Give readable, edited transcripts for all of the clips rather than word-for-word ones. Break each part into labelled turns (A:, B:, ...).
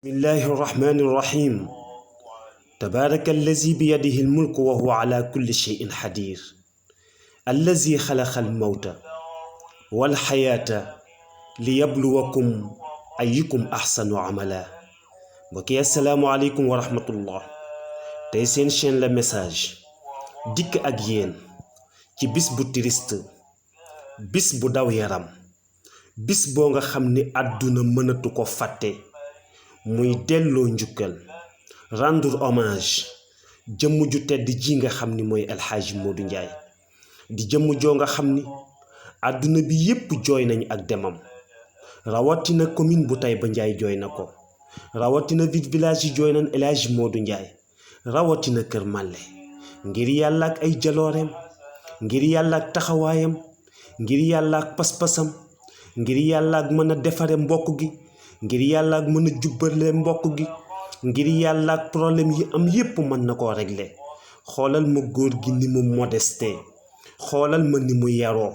A: بسم الله الرحمن الرحيم تبارك الذي بيده الملك وهو على كل شيء حدير الذي خلق الموت والحياة ليبلوكم أيكم أحسن عملا بكي السلام عليكم ورحمة الله tey seen chaîne la message dikk ak yéen ci bis bu triste bis bu daw yaram bis boo nga xam ni àdduna mënatu ko fàtte muy delloo njukkal rendre hommage jëmm ju tedd ji nga xam ni mooy El Hadji Modou Ndiaye di jëmm joo nga xam ni àdduna bi yépp jooy nañ ak demam rawatina commune bu Taïba Ndiaye jooy na ko rawatina village yi jooy nañ El Hadji Modou Ndiaye rawatina Kër Màlle ngir yàlla ak ay jalooreem ngir yàlla ak taxawaayam ngir yàlla ak pas-pasam ngir yàlla ak mën a defare mbokk gi ngir yàlla ak mën a jubbale mbokk gi ngir yàlla ak problème yi am yépp mën na koo régler xoolal ma góor gi ni mu modeste xoolal ma ni mu yaroo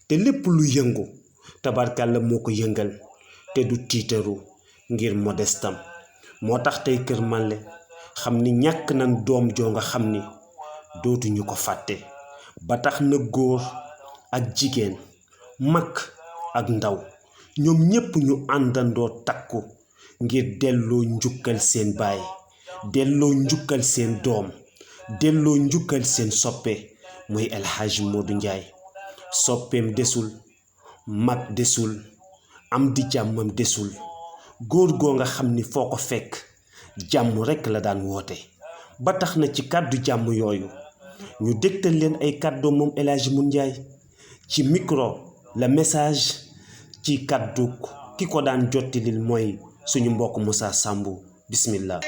A: te lépp lu yëngu tabarkàlla moo ko yëngal te du tiitaru ngir modestam moo tax tey Kër Màlle xam ni ñàkk nañ doom joo nga xam ni dootuñu ko fàtte ba tax na góor ak jigéen mag ak ndaw ñoom ñépp ñu àndandoo takku ngir delloo njukkal seen baay delloo njukkal seen doom delloo njukkal seen soppe muy El Hadji Modou Ndiaye soppeem desul mag desul am di jàmmam desul góor goo nga xam ni foo ko fekk jàmm rekk la daan woote ba tax na ci kàddu jàmm yooyu ñu dégtal leen ay kàddu moom El Hadji Modou Ndiaye ci micro la message ci kàddu ki ko daan jottilil mooy suñu mbokk Moussa Sambu bismillah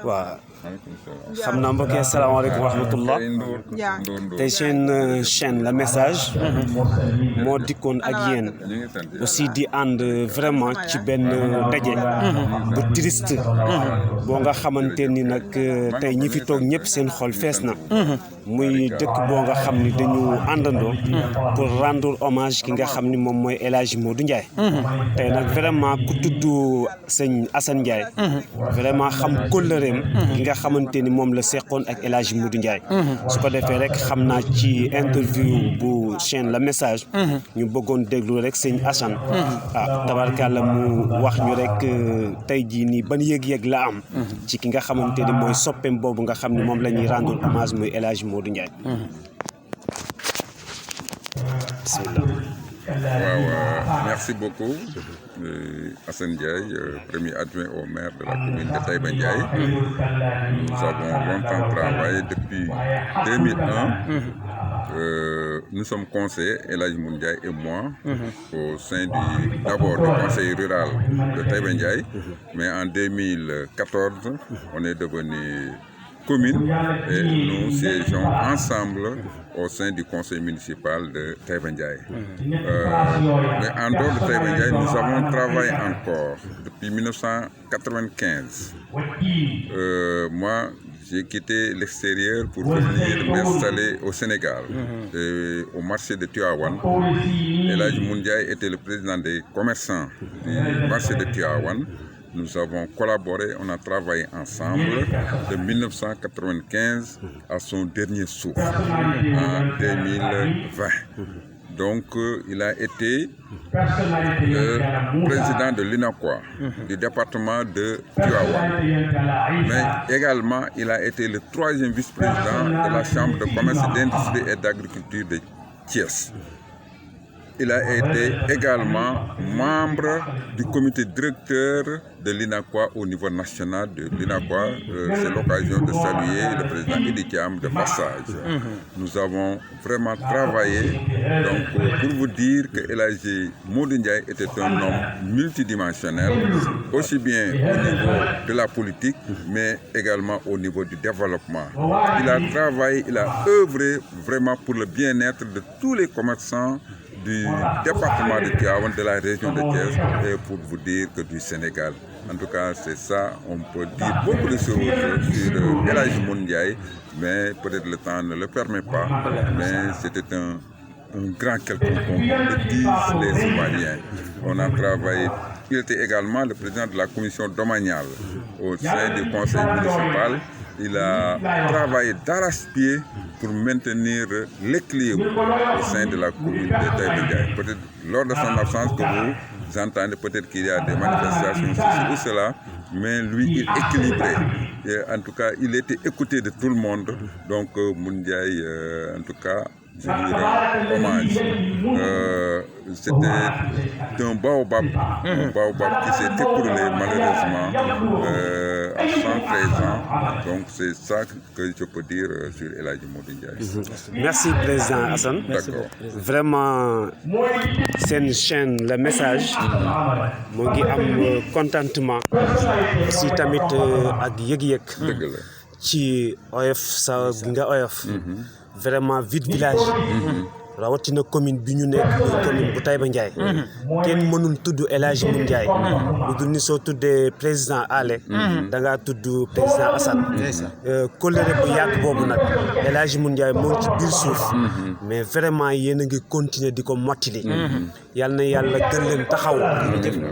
A: waaw xam naa mbokk yi asalaamaaleykum wa rahmatullah tey seen chaîne la message moo dikkoon ak yéen aussi di ànd vraiment ci benn daje bu triste boo nga xamante ni nag tey ñi fi toog ñëpp seen xol fees na muy dëkk boo nga xam ni dañu àndandoo pour rendre hommage ki nga xam ni moom mooy El Hadji Modou Ndiaye tey nag vraiment ku tudd sëñ Assane Ndiaye vraiment xam kóllëreem ki nga xamante ni moom la seqoon ak El Hadji Modou Ndiaye su ko defee rek xam naa ci interview bu chaîne la message ñu bëggoon déglu rek sëñ Assane tabarkàlla mu wax ñu rek tey jii nii ban yëg-yëg la am ci ki nga xamante ni mooy soppeem boobu nga xam ni moom la ñuy rendre hommage muy El Hadji Modou Ndiaye bismillah.
B: Merci beaucoup Assane Ndiaye, premier adjoint au maire de la commune de Taïba Ndiaye. Nous avons longtemps travaillé depuis 2001. Nous sommes conseillers, El Hadji Modou Ndiaye et moi, au sein d'abord du conseil rural de Taïba Ndiaye, mais en 2014, on est devenu commune et nous siégeons ensemble au sein du conseil municipal de Taïba Ndiaye. Mais en dehors de Taïba Ndiaye, nous avons travaillé encore depuis 1995. Moi, j'ai quitté l'extérieur pour venir m'installer au Sénégal, au marché de Tivaouane. El Hadji Modou Ndiaye était le président des commerçants du marché de Tivaouane. Nous avons collaboré, on a travaillé ensemble de 1995 à son dernier souffle, en 2020. Donc, il a été le président de l'UNACOIS, du département de Tivaouane. Mais également, il a été le troisième vice-président de la Chambre de commerce, d'industrie et d'agriculture de Thiès. il a été également membre du comité directeur de l'INACOA au niveau national de l'INACOA. C'est l'occasion de saluer le président Idi Thiam de passage. Nous avons vraiment travaillé. Donc, pour vous dire que El Hadji Modou Ndiaye était un homme multidimensionnel, aussi bien au niveau de la politique, mais également au niveau du développement. Il a travaillé, il a œuvré vraiment pour le bien-être de tous les commerçants du département de Tivaouane, de la région de Thiès, et pour vous dire que du Sénégal. En tout cas, c'est ça, on peut dire beaucoup de choses sur El Hadji Modou Ndiaye, mais peut-être le temps ne le permet pas, mais c'était un grand quelqu'un qu'on le disent les Ivoiriens. On a travaillé. Il était également le président de la commission domaniale au sein du conseil municipal. Il a travaillé d'arrache-pied pour maintenir l'équilibre au sein de la commune de Taïba Ndiaye. Peut-être lors de son absence que vous entendez peut-être qu'il y a des manifestations, ceci ou cela, mais lui, il équilibrait. Et en tout cas, il était écouté de tout le monde. Donc, Modou Ndiaye, en tout cas, je lui rends hommage. C'était un baobab qui s'est écoulé malheureusement à 113 ans. Donc c'est ça que je peux dire sur El Hadji Modou Ndiaye.
A: Merci président Assane.
B: D'accord.
A: Vraiment seen chaîne le message mu ngi am contentement aussi tamit ak yëg-yëg
B: dëgg la
A: ci oyof sa nga oyof vraiment vide village rawatina commune bi ñu nekk commune bu Taïba Ndiaye kenn mënul tudd El Hadji Modou Ndiaye lu dul ni soo tuddee président Ale da ngaa tudd président Assane kóllëre bu yàgg boobu nag El Hadji Modou Ndiaye moo ngi ci biir suuf mais vraiment yéen a ngi continuer di ko mottali yal na yàlla gën leen taxaw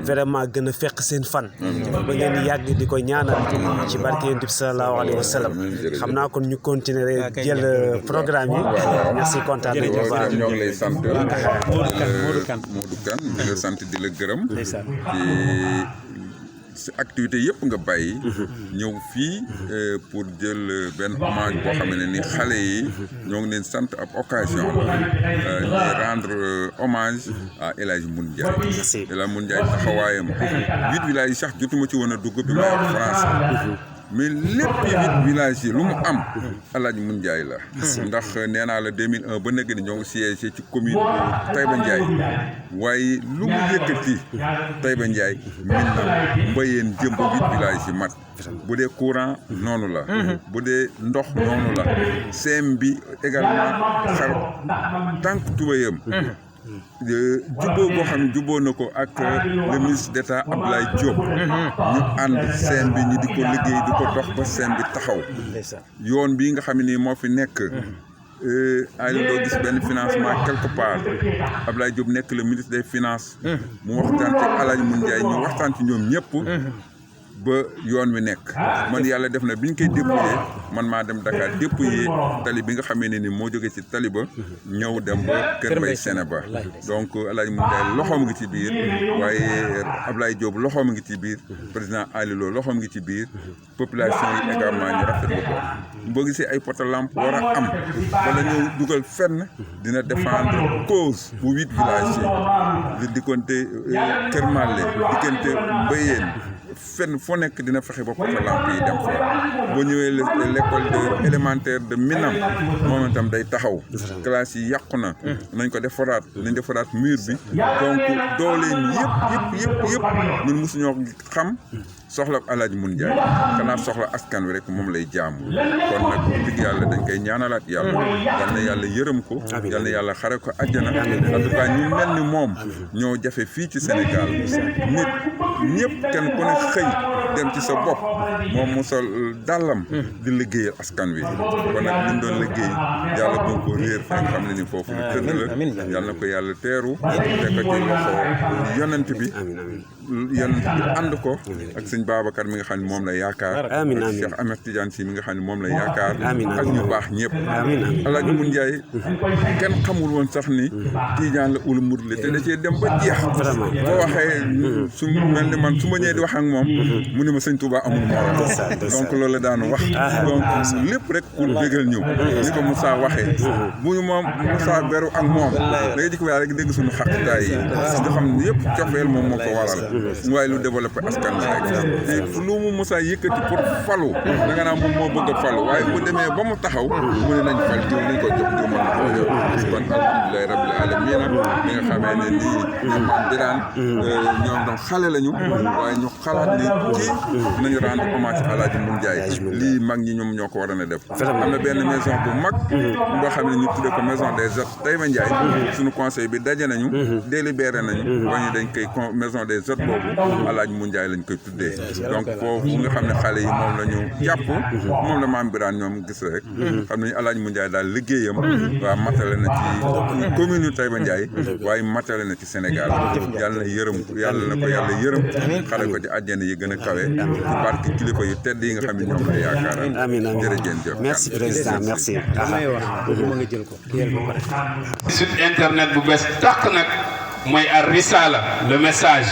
A: vraiment gën a fekk seen fan ba ngeen yàgg di ko ñaanal ci barke Yonent bi sallallahu alayhi wa sallam xam naa kon ñu continuer jël programme yi merci kontaan nañu bu baax
B: ñoo ngi lay sant Modou Kane di la sant di la gërëm ci activité yëpp nga bàyyi ñëw fii pour jël benn hommage boo xam ne ni xale yi ñoo ngi leen sant ab occasion la ñuy rendre hommage à El Hadji Modou Ndiaye. El Hadji Modou Ndiaye taxawaayam 8 villages yi sax jotuma ci woon a dugg bi may wax français mais lépp 8 villages yi lu mu am El Hadji Modou Ndiaye la ndax nee naa la 2001 ba nekk ni ñoo ngi siégé ci commune bu Taïba Ndiaye waaye lu mu yëkkati Taïba Ndiaye min na mbayeen jëmba 8 villages yi mat bu dee courant noonu la bu dee ndox noonu la seem bi également xar tànk tubayam jubboo boo xam ne jubboo na ko ak le ministre d'État Abdoulaye Diop ñu ànd seen bi ñu di ko liggéey di ko dox ba seen bi taxaw yoon bii nga xam ne nii moo fi nekk ay la doo gis benn financement quelque part Abdoulaye Diop nekk le ministre des finances mu waxtaan ci El Hadji Modou Ndiaye ñu waxtaan ci ñoom ñëpp ba yoon wi nekk man yàlla def na bi ñu koy dépouillé man maa dem Dakar dépouillé tali bi nga xamee ne ni moo jógee ci tali ba ñëw dem ba Kër Mbaye Sénéba donc El Hadji Modou Ndiaye loxoom ngi ci biir waaye Ablaye Diop loxoom ngi ci biir président Ali Lo loxoom ngi ci biir population yi également ñu rafetlu ko boo gisee ay poto lampe war a am wala ñëw dugal fenn dina défendre cause bu 8 villages yi diggante Kër Mallé diggante Mbayeen fenn foo nekk dina fexe ba poto lampe yi dem fa boo ñëwee l'école de élémentaire de Minam moom itam day taxaw classe yi yàqu na nañ ko defaraat mur bi donc dooleen yëpp ñun mosuñoo xam soxla El Hadji Modou Ndiaye xanaa soxla askan wi rek moom lay jaamu kon nag digg yàlla dañ koy ñaanalaat yàlla yal na yàlla yërëm ko yal na yàlla xare ko àjjana en tout cas ñu mel ni moom ñoo jafe fii ci Sénégal nit ñëpp kenn ku ne xëy dem ci sa bopp moom mu sol dàllam di liggéeyal askan wi kon nag ñu doon liggéey yàlla boo ko réer fa nga xam ne ni foofu lu tëdd la yal na ko yàlla teeru teg ko ci loxo yonent bi ànd ko ak sëñ Serigne Babacar mi nga xam ne moom la yaakaar
A: amiin
B: ak
A: amiin
B: Cheikh Ahmed Tidiane si mi nga xam ne moom la yaakaar
A: amiin
B: ak ñu baax ñëpp
A: amiin amiin
B: Alaaji Mun Njaay kenn xamul woon sax ni Tijaan la ul murid la te da cee dem ba jeex
A: vraiment
B: boo waxee su mel ni man su ma ñëwee di wax ak moom mu ne ma sëñ Touba amul morom donc loolu la daan wax donc lépp rek pour bégal ñëw ni ko Moussa waxee bu ñu moom Moussa beru ak moom da ngay jikko rek dégg suñu xaqtaay yi nga xam ne yëpp cofeel moom moo ko waral waaye lu développé askan la rek lu mu Moussa yëkkati pour falu da nga naan moom moo bëgg a falu waaye bu demee ba mu taxaw mu ne nañ fal jiw nañ ko jox jiw mën na ko yor kon alhamdulilahi rabbil alamina li nga xamee ne nii ñoom maam Biraan ñoom donc xale lañu waaye ñu xalaat ni kii nañu rendre hommage Alaaji Mun Njaay lii mag ñi ñoom ñoo ko war a def am na benn maison bu mag boo xam ne ñu tuddee ko maison des hôtes Taïba Ndiaye suñu conseil bi daje nañu délibéré nañu wañu dañ koy maison des hôtes boobu Alaaji Mun Njaay lañ koy tuddee donc foofu nga xam ne xale yi moom la ñu jàpp moom la maam Biraan ñoom gis rek xam nañu Alaaji Mun Njaay daal liggéeyam waa matale na ci commune yu Taïba Ndiaye waaye matale na ci Sénégal yàlla na yërëm yàlla na ko yàlla yërëm xale ko ci àjjana yi gën a kawe ci barke kilifa yu tedd yi nga xam ne ñoom la yaakaaral
A: amiin amiin
B: jërëjëf
A: merci président merci
C: site internet bu bees tàq nag mooy Ar Risala le message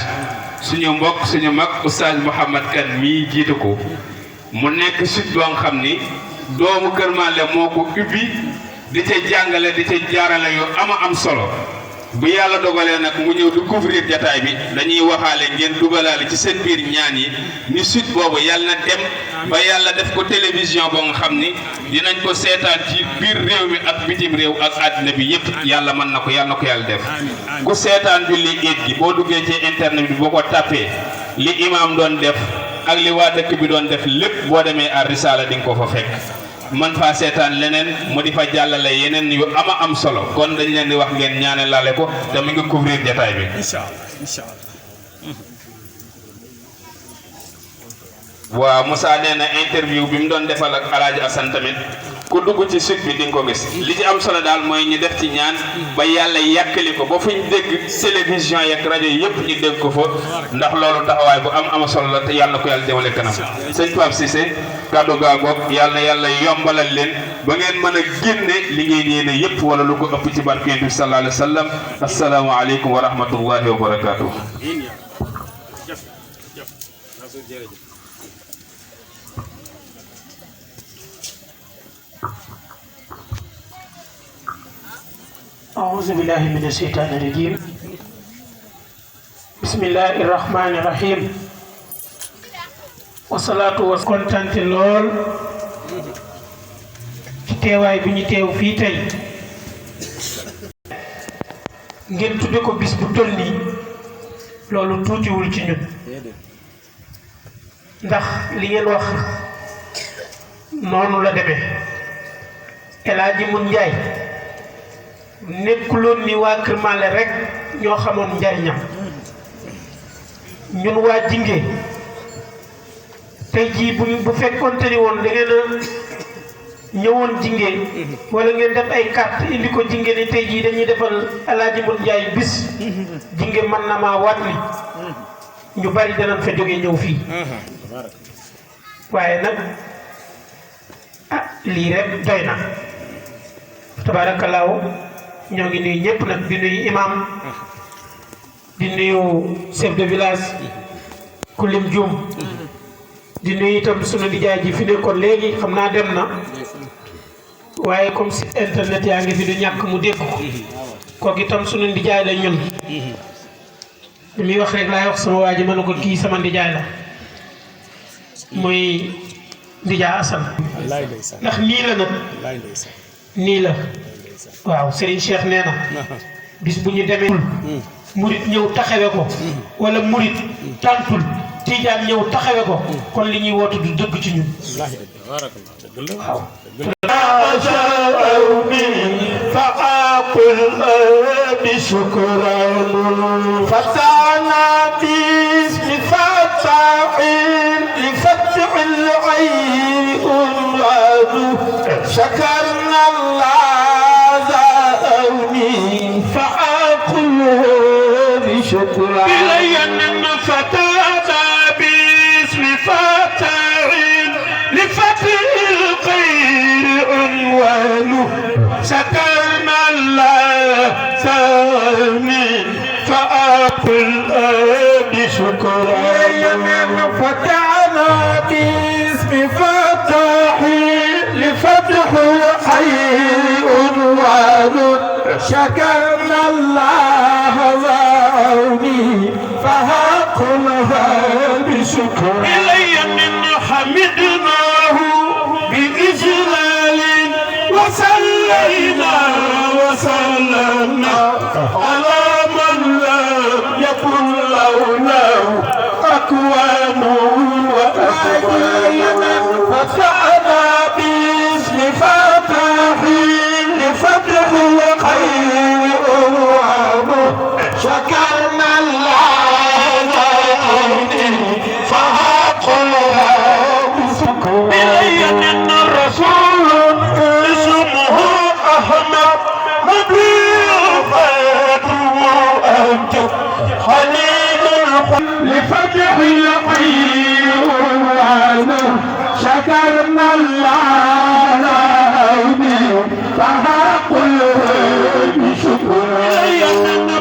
C: suñu mbokk suñu mag Oustaz Mouhamed Kane mii jiite ko mu nekk site boo xam ni doomu Kër Malle moo ko ubbi di ca jàngale di ca jaarale yu am solo bu yàlla dogalee nag mu ñëw di couvrir jataay bi dañuy waxaale ngeen dugalaale ci seen biir ñaan yi ni site boobu yàlla na dem ba yàlla def ko télévision boo nga xam ni dinañ ko seetaan ci biir réew mi ak bitim réew ak àddina bi yépp yàlla mën na ko yàlla def ku seetaan julli iid gi boo duggee ci internet bi boo ko tàppee li imaam doon def ak li waa dëkk bi doon def lépp boo demee Ar Risala di nga ko fa fekk man faa seetaan leneen mu di fa jàllale yeneen yu am solo kon dañ leen di wax ngeen ñaane lale ko te mu ngi couvrir jataay bi inshallah waaw Moussa nee na interview bi mu doon defal ak Alaaji Assane tamit ku dugg ci site bi di nga ko gis li ci am solo daal mooy ñu def ci ñaan ba yàlla yàkkali ko ba fu ñu dégg télévision yeeg rajo yëpp ñu dégg ko fa ndax loolu taxawaay bu am solo la te yàlla ko yàlla jëmale kanam sëñ Pape Cissé kàddu gaa goog yàlla yombalal leen ba ngeen mën a génne li ngeen yéene yëpp wala lu ko ëpp ci barke bi sallallahu alayhi wa sallam assalaamu aleykum wa rahmatullahi wa barakatuh
D: أعوذ بالله من الشيطان الرجيم بسم الله الرحمن الرحيم والصلاة والسلام لول teewaay bi ñu teew fii tey ngeen tudde ko bis bu toll nii loolu tuutiwul ci ñun ndax li ngeen wax noonu la demee El Hadji Mun Njaay nekkuloon ni waa Kër Malle rek ñoo xamoon njariñam ñun waa Jinge tey jii bu fekkoonte ni woon da ngeen a ñëwoon Jinge wala ngeen def ay carte indi ko Jinge ni tey jii dañuy defal El Hadji Mun Njaay bis Jinge mën na maa waat ni ñu bari danañ fa jógee ñëw fii waaye nag lii rek doy na tabaarakallaahu ñoo ngi nuyu ñëpp nag di nuyu imam di nuyu chef de village Kulim Dioum di nuyu itam sunu nijaay ji fi nekkoon léegi xam naa dem na waaye comme si internet yaa ngi fi du ñàkk mu dégg ko kooku itam sunu nijaay la ñun li muy wax rek laay wax sama waa ji ma ne ko kii sama nijaay la muy nijaay Assane ndax nii la nag nii la waaw Serigne Cheikh nee na bis bu ñu demee murit ñëw taxawe ko wala murit tàntul tijaan ñëw taxawe ko kon li ñuy woote du dëgg ci ñun waaw فأقل بشكرا فتحنا باسم فتح لفتح العين شكرنا الله ذاوني فأقل بشكرا بلين فتحنا باسم
E: أكوان شكرنا الله سامي فأقل بشكرا فتحنا باسم فتحي لفتح حي عنوان شكرنا الله وعوني فهاقلها بشكر إلي من حمدناه بإجلال وصلينا وسلمنا على من لم يكن لونه أكوان وأكوان فتحنا باسم فتحي لفتح الخير شكرنا الله فهاقلها بشكر إلي من رسول اسمه أحمد مضيفته أنت خليل لفتح الخير شكرنا الله فهاقلها بشكر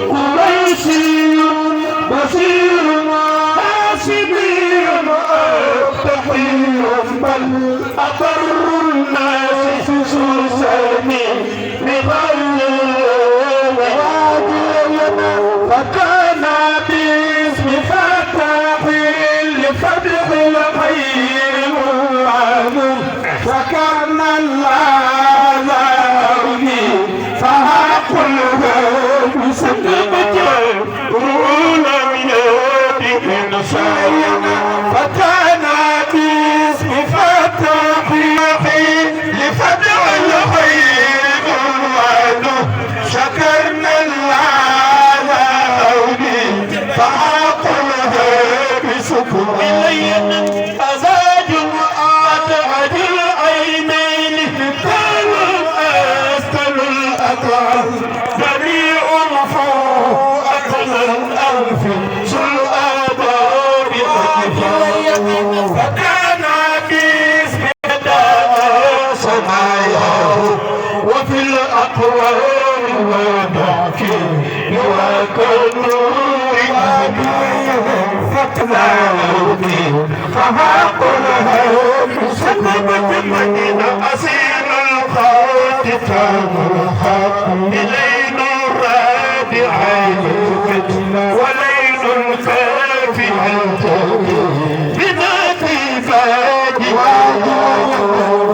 E: قريشي بصير حاسبي أفتحي بل أبر الناس في سوساني بغير فكان باسم فتحي لفتح الخير فكان الله فهاقلها بسلمة رونا من يده فكان باسم فتحي لفتح الخير شكرنا الله فهاقلها بسكر إلي من أزاج أتعد العينين أستل الأطراف بريء فوق الأنف ذو الآبار أكفر فكان باسم سماياه وفي الأقوال وضعك وكالنور فتناوتي فهاقلها بسلمة المدينة أسير الخاطف الحق إلين الرابعين وليل كافي بذاتي فاجئ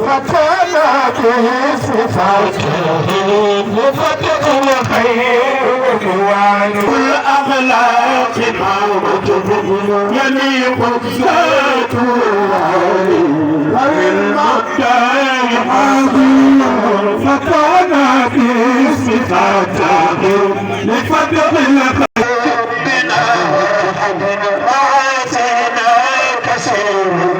E: فتانا بصفاته لفتح الخير كل أخلاق يليق الذات والمقدار حاضر فكان بصفاته لفتح الخير بنا وآتنا كثير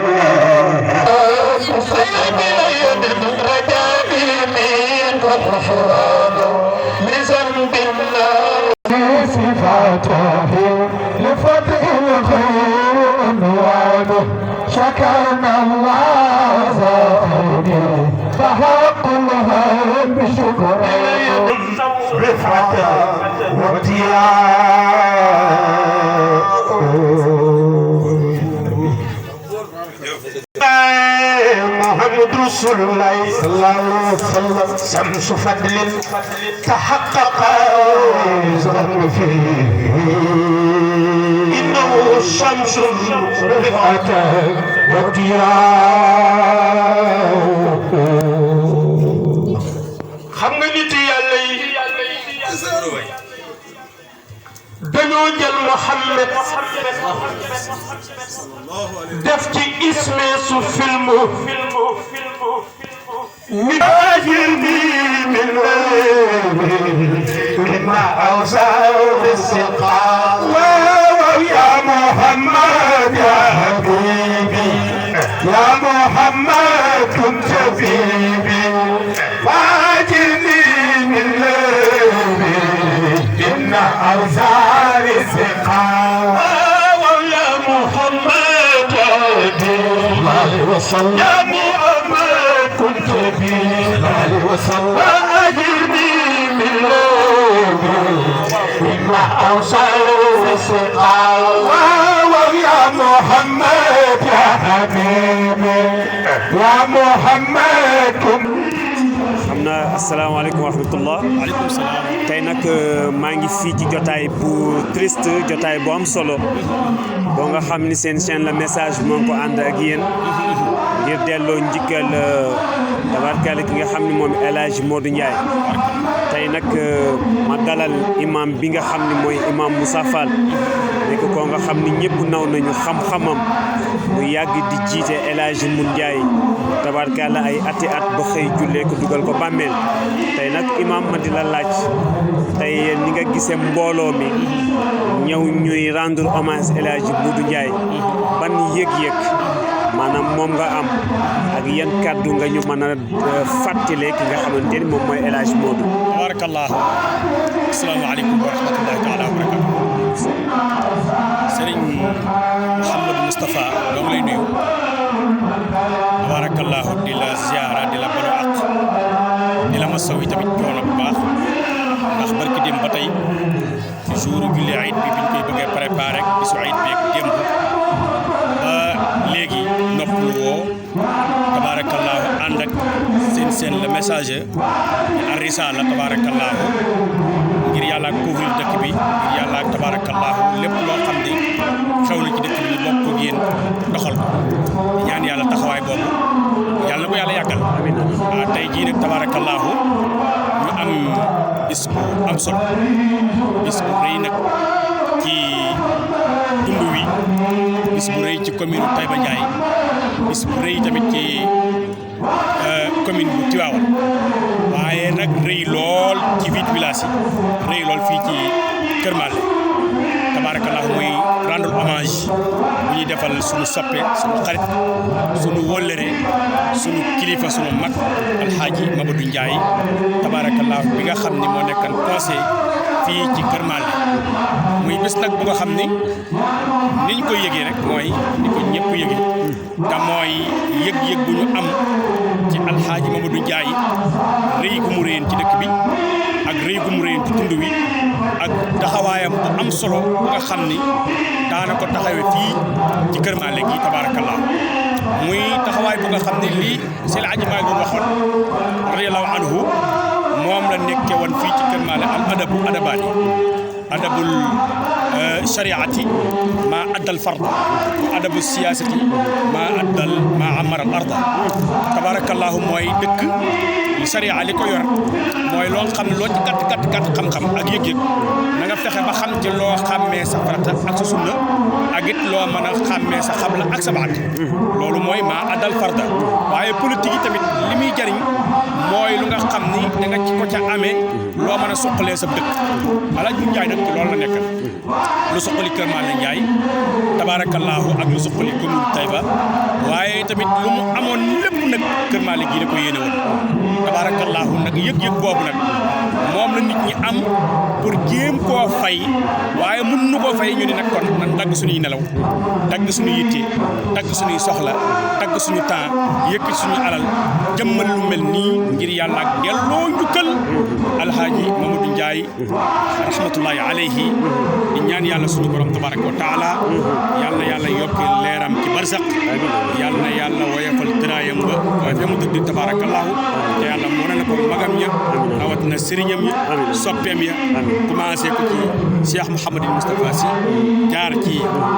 E: بذنب الله صفاته لفتح الخير عنوانه شكرنا الله زاهدي فهاقلها بشكر رفعته محمد رسول الله صلى الله عليه وسلم شمس فضل تحقق فيه إنه الشمس رفعته xam nga nit yàlla yi dañoo jël Muhammad def ci isme su film من أجلني من مما أوصى بالسقاء يا محمد يا حبيبي يا محمد كنت حبيبي فأجلني من إن أوزار السقاء يا محمد يا محمد كنت وسلم أجرني من لومي بما أوصل وسقى ويا محمد يا حبيبي يا محمد
A: xam na asalaamaaleykum wa rahmatullah.
F: waaleykum salaam.
A: tey nag maa ngi fii ci jotaay bu triste jotaay bu am solo boo nga xam ni seen chaîne Le Message moo ngi ko ànd ak yéen ngir delloo njikkal tabarkalla ki nga xam ni moom El Hadj Modou Ndiaye. tey nag ma dalal imam bi nga xam ni mooy imam Moussa Fall nekk koo nga xam ni ñëpp naw nañu xam-xamam mu yàgg di jiite El Hadj Modou Ndiaye tabarkalla ay ati at ba xëy jullee ko dugal ko bàmmeel. tey nag imam ma di la laaj tey ni nga gisee mbooloo mi ñëw ñuy rendre hommage El Hadj Modou Ndiaye ban yëg-yëg maanaam moom nga am ak yan kàddu nga ñu mën a fàttale ki nga xamante ni moom mooy El Hadj Modou.
F: tabarakallah. asalaamaaleykum wa rahmatullahi taala wa barakatu. Serigne Mouhamadou Moustapha ñoo ngi lay nuyu. tabarakallah di la ziara di la balu ak di la masaw yi tamit coono bu baax ndax barki dem ba tey ci jouru julli ayit bi biñ koy bëggee préparé bisu ayit bi ak démb ba léegi noppalu woo tabarakallahu ànd ak seen Le Messager ar risala tabarakallahu ngir yàlla ak couvrir dëkk bi ngir yàlla ak tabarakallahu lépp loo xam ne xew na ci dëkk bi ñu bokk ak yéen doxal ko ñaan yàlla taxawaay boobu yàlla na ko yàlla yàggal. amiin. tey jii nag tabarakallahu ñu am bis bu am solo bis bu rëy nag ci tund wi bis bu rëy ci commune Taïba Ndiaye bis bu rëy tamit ci commune bu Tivaouane waaye nag rëy lool ci village yi rëy lool fii ci Kër Mallé tabarakallah muy rendre hommage bu ñuy defal suñu soppe suñu xarit suñu wóllëre suñu kilifa suñu mag alxaaji Mamadou Ndiaye tabarakallah bi nga xam ni moo nekkan conseil fii ci Kër Mallé muy bés nag bu nga xam ni niñ ko yëgee rek mooy ni ko ñëpp yëgee te mooy yëg-yëg bu ñu am ci alxaaji Mamadou Ndiaye rëy gu mu réyeen ci dëkk bi ak rëy gu mu réyeen ci tund wi ak taxawaayam bu am solo bu nga xam ni daana ko taxawee fii ci Kër Mallé gi tabarakallah muy taxawaay bu nga xam ne lii Seydi Hadji Malick doon waxoon radiyallahu anhu moom la nekkee woon fii ci Kër Mallé al adabu adabaani adabul shariati ma addal farda wa adabu siyaasati ma amara al arda tabarakallahu mooy dëkk sharia li ko yor mooy loo xam ne loo ci gàtt xam-xam ak yëg-yëg na nga fexe ba xam ci loo xàmmee sa farata ak sa sunna ak it loo mën a xàmmee sa xabla ak sa baat loolu mooy ma addal farda waaye politique yi tamit li muy jariñ mooy lu nga xam ni da nga ci ko ca amee loo mën a suqalee sa dëkk Alaaji Modou Ndiaye nag ci loolu la nekkal lu suqali Kër Mallé Ndiaye tabarakallahu ak lu suqali commune Taïba waaye tamit lu mu amoon lépp nag Kër Mallé gii la ko yéene woon tabarakallahu nag yëg-yëg boobu nag moom la nit ñi am pour jéem koo fay waaye mun nu koo fay ñu ni nag kon man dagg suñuy nelaw dagg suñu yitte dagg suñuy soxla dagg suñu temps yëkkati suñu alal jëmmal lu mel nii ngir yàlla ak delloo njukkal alhaaji Mamadou Ndiaye rahmatullahi alayhi di ñaan yàlla suñu borom tabaraka wa taala yàlla na yàlla yokk leeram ci barsaq yàlla na yàlla woyofal tëraayam ba waaye fa mu tëdd tabarakallahu te yàlla mu ne ko magam ya rawatina sëriñam ya soppeem ya commencé ko ci Cheikh Mouhamadou Moustapha Sy jaar ci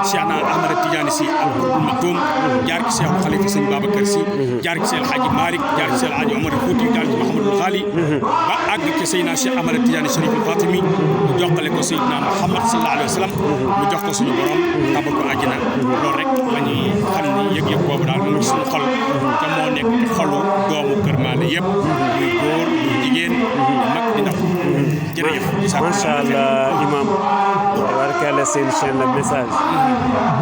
F: Cheikh na Ahmad Tidiane Sy al Qutbul Maktoum jaar ci Cheikh Khalifa Sëñ Babacar Sy jaar ci Cheikh Hadji Malick jaar ci Cheikh Hadji Omar Fouti jaar ci Mouhamadou Ghali ba àgg ci Seydina Cheikh Ahmad Tidiane Chérif al Fatimi mu joxale ko Seydina Muhammad sallallahu alayhi wa sallam mu jox ko suñu borom tabal ko àjjana loolu rek la ñuy xam ni yëg-yëg boobu daal mu ngi ci suñu xol te moo nekk ci xolu doomu Kër Mallé yëpp muy góor muy jigéen di mag di ndaw jërëjëf
A: macha allah imam tabarakalla seen chaîne Le Message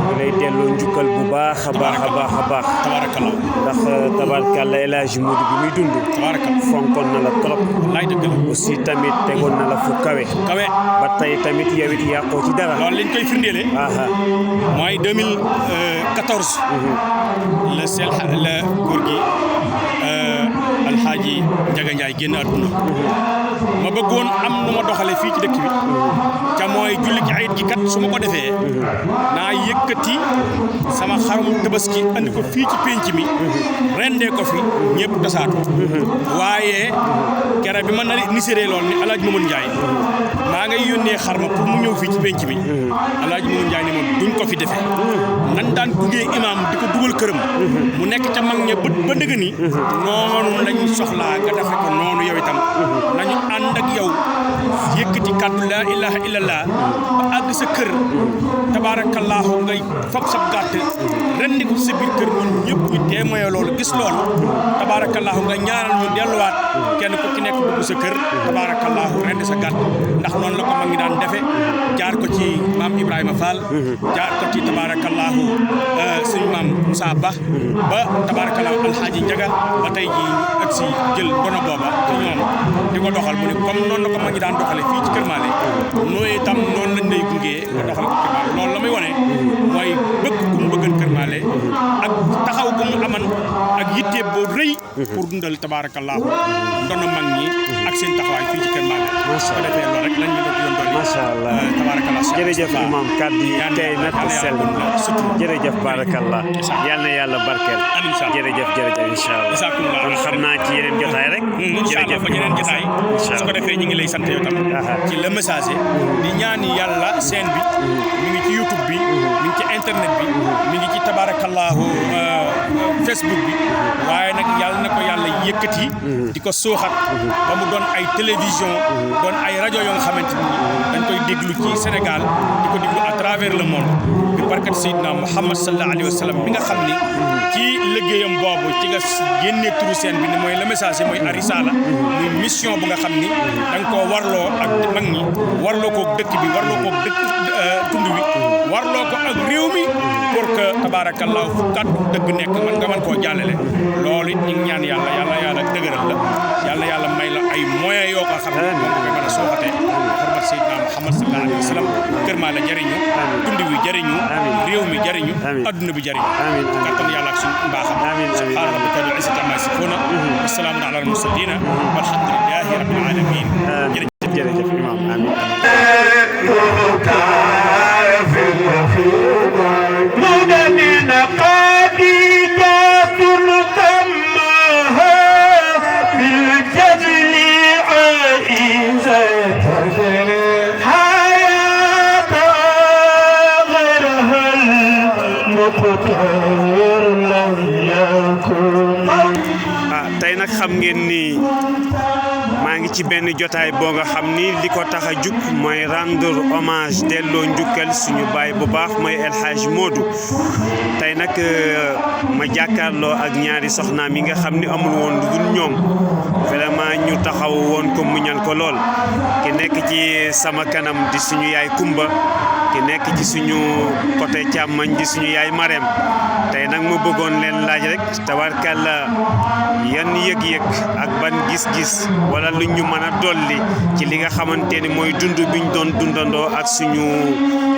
A: ñu lay delloo njukkal bu baax a baax a baax a baax
F: tabarakallah
A: ndax tabarakalla El Hadj Modou bi muy dund
F: tabarakallah
A: fonkoon na la trop
F: laay dëgg la
A: aussi tamit tegoon na la fu kawe ba tey tamit yow it yàqoo ci dara
F: loolu liñ koy firndeele mooy 2014 la góor gi alxaaji Njaga Njaay génn àdduna ma bëggoon am nu ma doxale fii ci dëkk bi ca mooy julli ci ayit gi kat su ma ko defee naa yëkkati sama xarum tabaski andi ko fii ci pénc mi rendee ko fi ñëpp tasaatu waaye kere bi ma nari niséree lool ni alaaji Mamadou Ndiaye maa ngay yónnee xarma pour mu ñëw fii ci pénc mi alaaji Mamadou Ndiaye ni ma duñ ko fi defee nan daan gungee imaam di ko dugal këram mu nekk ca mag ña ba ndëgg ni noonu lañ soxlaa nga defe ko noonu yow itam nañu ànd ak yow yëkkati kàddu laa ilaha illallah ba àgg sa kër tabaarakallaahu ngay fab sab gàtt rendi ko sa biir kër ñun ñëpp ñu témoin loolu gis loolu tabaarakallaahu nga ñaanal ñu delluwaat kenn ku ci nekk dugg sa kër tabaarakallaahu rendi sa gàtt ndax noonu la ko mag ñi daan defe jaar ko ci maam Ibrahima Fall jaar ko ci tabaarakallaahu suñu maam Moussa Ba ba tabaarakallaahu alxaaji Njaga ba tey ji ñu ak si jël dono booba ci ñoom di ko doxal mu ne comme noonu la ko mag ñi daan doxale fii ci Kër Maale nooy itam noonu lañ lay gungee nga doxale ko Kër Maale loolu la muy wane mooy bëgg gu mu bëggan Kër Maale ak taxaw gu mu aman ak yitte boo rëy pour dundal tabaarakallaahu ndono mag ñi ak seen taxawaay fii ci Kër Maale su ko defee loolu rek lañ ñu doon yoon doon
A: macha allah
F: tabaarakallaahu
A: jërëjëf imam kàddu yi tey na te sell jërëjëf barakallah yal na yàlla barkeel jërëjëf incha allah kon xam naa ci yeneen jotaay rek jërëjëf
F: ba yeneen jotaay su ko defee ñu ngi lay sant yow tam ci le message di ñaan yàlla scène bi mi ngi ci YouTube bi mi ngi ci internet bi mi ngi ci tabarakallahu Facebook bi waaye nag yàlla na ko yàlla yëkkati di ko suuxat ba mu doon ay télévision doon ay rajo yoo nga xamante ni dañ koy déglu ci Sénégal di ko déglu à travers le monde bi barkat Seydina Muhammad sallallahu alayhi wa sallam mi nga xam ni ci liggéeyam boobu ci nga génnee turu seen bi ni mooy le message mooy arisala muy mission bu nga xam ni da nga koo warloo ak mag ñi warloo koog dëkk bi warloo koog dëkk tund wi warloo ko ak réew mi pour que tabarakallahu fu kàddu dëgg nekk man nga mën koo jàllale loolu it ñu ngi ñaan yàlla dëgëral la yàlla may la ay moyens yoo ko xam ne moom nga mën a sooxatee xormat Seydina Muhammad sallallahu alayhi wa sallam Kër Maale jëriñu tund wi jëriñu réew mi jëriñu adduna bi jëriñu kattan yàlla ak suñu mbaaxam subhaana rabbika rabbil izzati ammaa yasifuuna wa salaamun alal mursaliina walhamdulillahi rabbil aalamiin
A: jërëjëf imam amiin tey nag xam ngeen ni maa ngi ci benn jotaay boo nga xam ni li ko tax a jug mooy rendre hommage delloo njukkal suñu baay bu baax mooy El Hadj Modou tey nag ma jàkkaarloo ak ñaari soxnaam yi nga xam ni amul woon lu dul ñoom vraiment ñu taxaw woon ko muñal ko lool ki nekk ci sama kanam di suñu yaay Kumba ki nekk ci suñu côté càmmañ di suñu yaay Marème tey nag mu bëggoon leen laaj rek tabarkalla yan yëg-yëg ak ban gis-gis wala lu ñu mën a dolli ci li nga xamante ni mooy dund biñ doon dundandoo ak suñu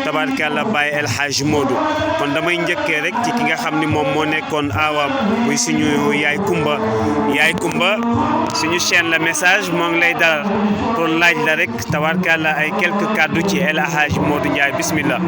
A: tabarkalla Baye El Hadj Modou kon damay njëkkee rek ci ki nga xam ni moom moo nekkoon aawam muy suñu yaay Kumba suñu chaîne la message moo ngi lay dalal pour laaj la rek tabarkalla ay quelques kàddu ci El Hadj Modou Ndiaye bismillah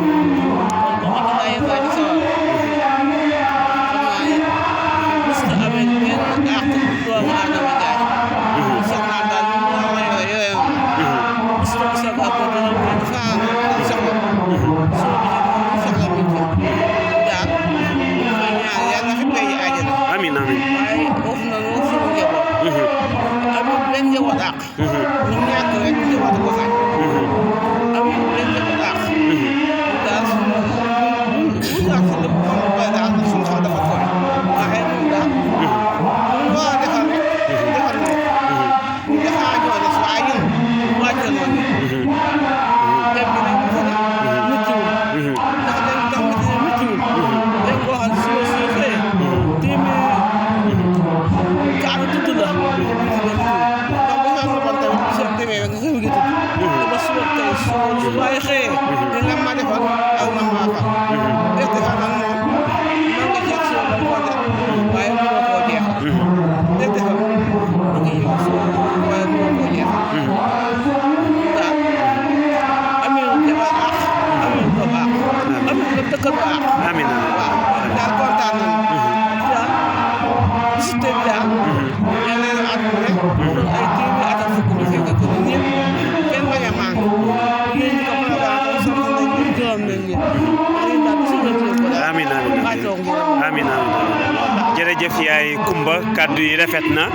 A: jërëjëf yaay Kumba kàddu yi rafet na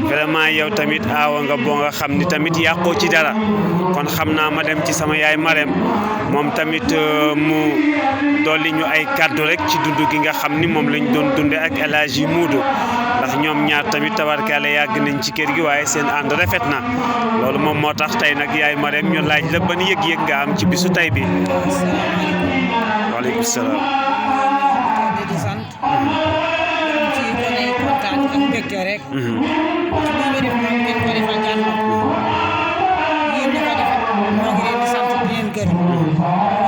A: vraiment yow tamit aawa nga boo nga xam ni tamit yàqoo ci dara kon xam naa ma dem ci sama yaay Marème moom tamit mu dolli ñu ay kàddu rek ci dund gi nga xam ni moom lañ doon dunde ak El Hadji Moodu ndax ñoom ñaar tamit tabarkaale yàgg nañ ci kër gi waaye seen ànd rafet na loolu moom moo tax tey nag yaay Marème ñu laaj la ban yëg-yëg nga am ci bisu tey bi. waaleykum salaam.
G: di sant ci konay kontaan ak mbégte rek ci li nga def moom ngeen ko defal jàmm yéen ñi ko defal moo ngi leen di sant di leen gërëm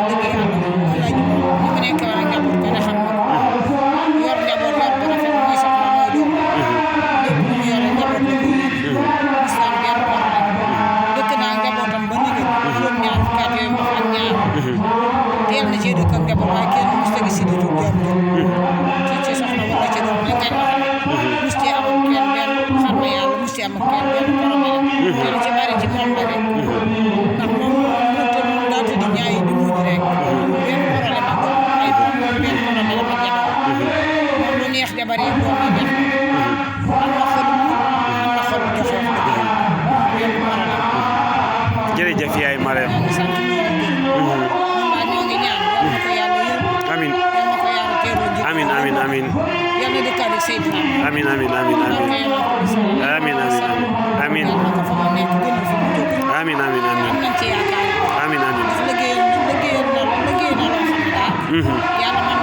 G: dëgg yàlla laaj ñu mu nekk war a njaboot ko ne xam na yor njaboot yor bu rafet mooy soxna mooy doom lépp lu mu yore njaboot la ko yéen islam benn problème dëkk naa njabootam ba nigéen juróom ñaar fukki at yooyu wax ak ñaar teel na cee dëkk ak njaboot waaye kenn mos tegi si di tudd jàmm ci soxna wala ci doom lañ koy waxal mos cee am ak kenn benn xam na yàlla mos cee am ak kenn benn problème kenn ci bari ci moom la rek ndax moom daa tëdd ñaay di muñ rek benn problème ak doom ay benn problème ak jabar moom lu neex jabar yi doom yi neex am na xolu am na xolu joxe wax dëgg yàlla benn problème
A: jërëjëf yaay Marème. amin amin amin amin
G: yàlla dëkkaat ak Seydina
A: amin amin amin amin amin amin amin amin amin
G: am nañ ci yaakaar
A: amin amin
G: liggéey na loo xam ne daal yàlla